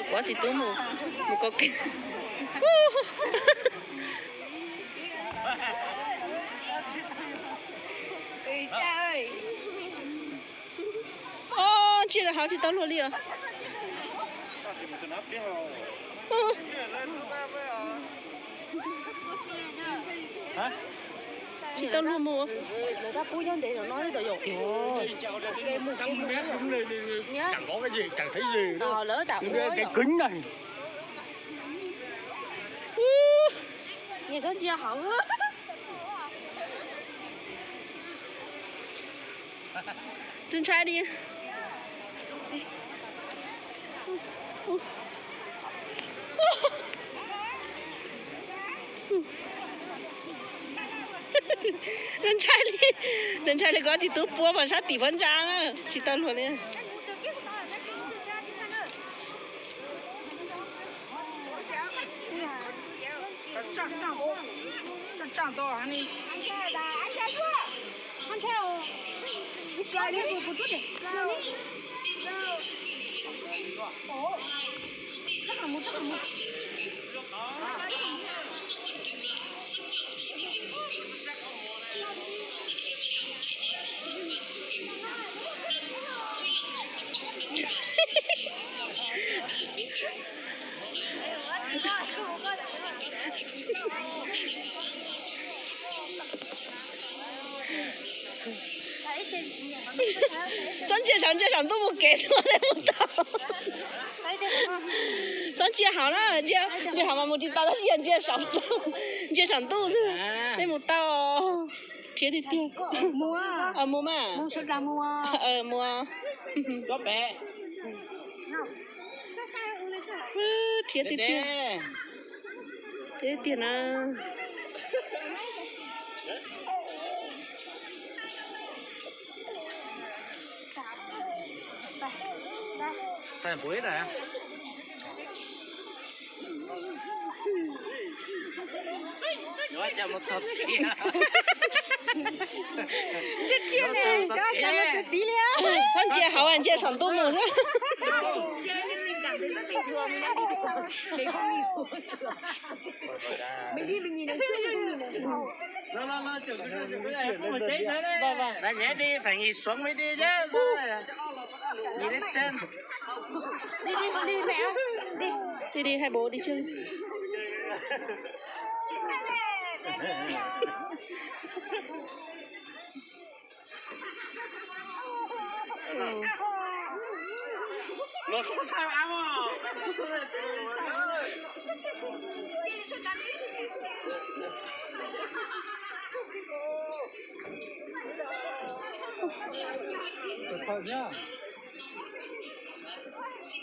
Kuv txiv tub mus, mus kov kev. Ntsia hauv tsis tau luag li os. Tsis tau luag mus. Ntshai li. Ntshai li, ntshai li kuv txiv tub puab mas sab tim phab ntsa na, tsis tau luag li. Txhob ntsia saum, ntsia saum ntuj mus kev tuaj thiaj mus tau. Txhob ntsia hauv na, ntsia hauv mas mus tsis tau, tab sis yog ntsia saum, ntsia saum ntuj xwb thiaj mus tau. Rhiab tiag tiag. Mus mas. Mus. Rhiab tiag tiag. Rhiab tiag na. Txhob ntsia hauv, ntsia saum ntuj mus. Đi đi, đi mẹ ơi, đi. Đi đi, hai bố đi trước.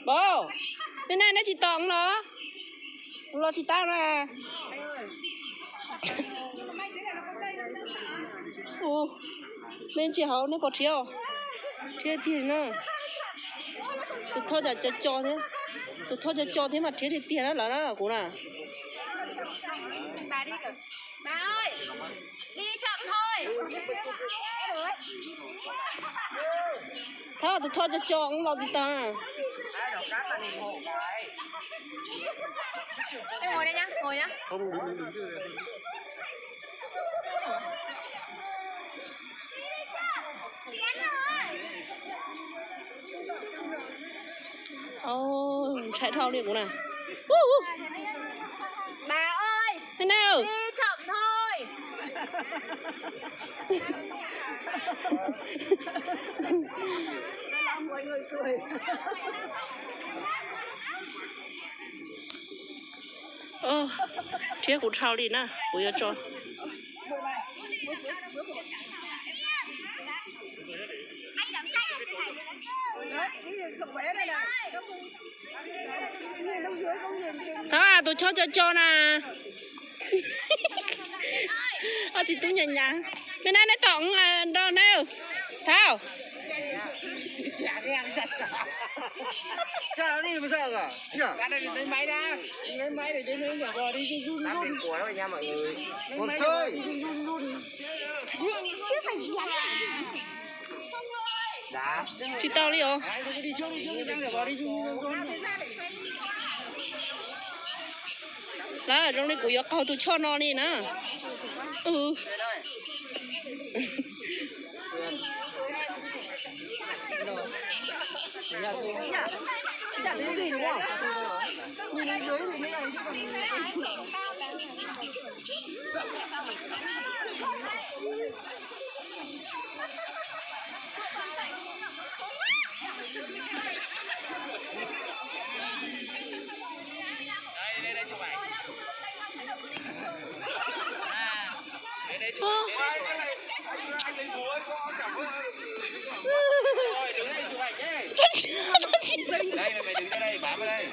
Bov, neb na neb tsis tos los? Los tsis tau na. Ub, me ntsia hauv neb pom rhiab, rhiab tiag na. Tus thoj co co thiab, tus thoj co co thiab mas rhiab tiag tiag na lawv na kuv na. Thov tus thoj co co los tsis tau na. Ntshai dhau li kuv na. Ub, ub. Bà ơi, đi chậm thôi. Rhiab kuv dhau li na, kuv yuav tso. Thov tus choj co co na. Ob txiv tub nyam nyam. Me na neb tom nrog neb. Thov. Tsis tau li os. Lawv zoo li kuv yuav qaug tus choj no li na.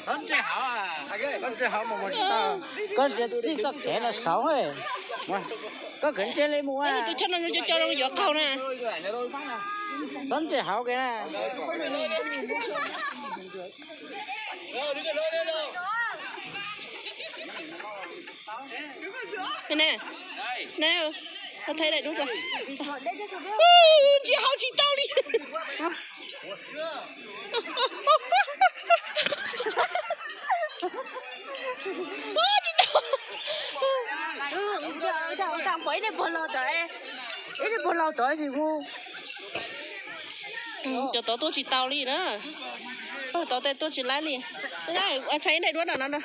Txhob ntsej hauv, txhob ntsej hauv mas mus tsis tau. Koj txiav txij txoj kev no saud, koj kwv ntsej li mus. Tus choj no cov cov zoo yuav qaug na. Txhob ntsej hauv kiag na. Ne, ne, thaij daim duab rau. Ntsia hauv tsis tau li. Tsis tau. Ua cas pom ib daim pog laug tod, ib daim pog laug tod vim hu. Cov tod tuaj tsis tau li na. Pog tod tej tuaj tsis laib li. Thaij ib daim duab rau no.